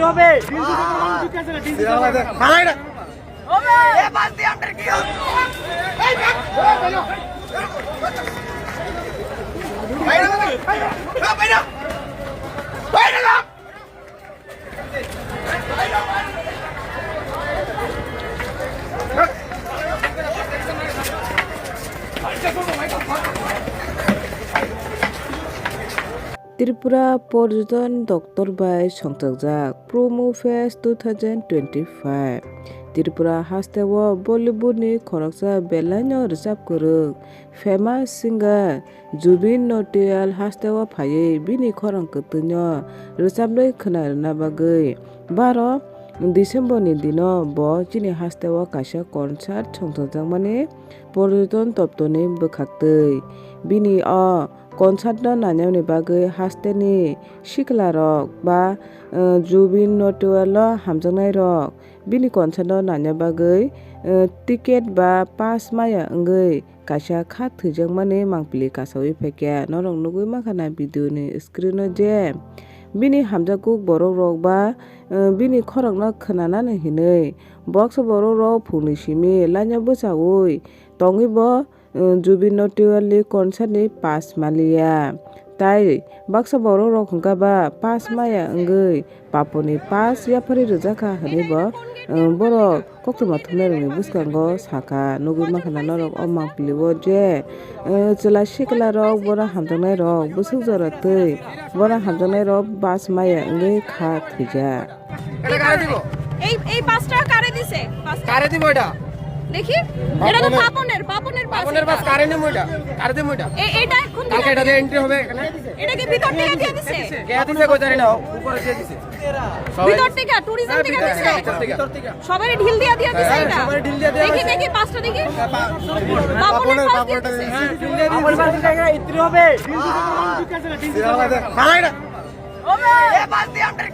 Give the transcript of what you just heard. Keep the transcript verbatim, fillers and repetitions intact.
হবে। Tripura Porjoton Doptor bai songchakjak Promo Fest two thousand twenty-five. Tripura hasteo Bollywood ni khoroksa belaino rwchap kwrwng famous singer Zubeen Nautiyal hasteo phaiwi bini khorang kwtwino rwchapnwi khwna rwna bagwi baro December ni dino bo chini hasteo kaisa concert songchakjakmani Porjoton Doptor ni bwkhaktwi. Bini o concert no nainani bagwi hasteni sikla rok ba, eh, Zubeen Nautiyal o hamjaknai rok bini concert no naina bagwi, eh, ticket ba pass maya wngwi kaisa kha thwijakmani mangpili kasawi phaikha. Norok nugwi mankha na video ni screen o je bini hamjakuk borok rok ba, eh, bini khorokno khwnanani hinwi baksa borok rok phungni simi line o bwchawi tongwi bo, eh, Zubeen Nautiyal ni concert ni pass maliya. Tai baksa borok rok hwnkha ba pass maya wngwi paponi pass yapharwi rwjakha hwnwi bo, eh, borok koktwma thumnairokni bwskango sakha. Nugwi mankha na norok o mangpili o je, eh, chwla sikla rok bono hamjaknai rok bwswk jora twi bono hamjaknai rok pass maya wngwi kha thwijak. এটা কারে দিব? এই, এই পাঁচটা কারে দিছে? পাঁচটা। কারে দিব এটা? দেখি। এটা তো পাপনের, পাপনের পাঁচ পাপনের এটা। পাঁচ কারে নেবো এটা? কারে দেবো এটা? এ-, এটা এখন কালকে এটা দিয়ে এন্ট্রি হবে এখানে। এটা কি ভিতর থেকে দিয়ে দিছে? কে দিছে কই জানি না, উপরে দিয়ে দিছে। সবাই ভিতর থেকে, ট্যুরিজম হ্যাঁ, থেকে ভিতর দিছে? থেকে, ভিতর থেকে। সবারই ঢিল দিয়া দিয়া দিছে হ্যাঁ, এটা? সবারই ঢিল দিয়া দিয়া দেখি, দিছে। দেখি, পাঁচটা দেখি। হ্যাঁ, পা-, পাপনের পাঁচ পাপনের দিয়ে দিছে। হ্যাঁ, ঢিল দিয়া দিয়া দিছে। পাপনের পাঁচ জায়গায় ইত্রি হবে। ঢিল দিতে বলো, ঢিল দিতে বলো। ভাই না। ওবে! এ পাঁচ দিয়ে আমরা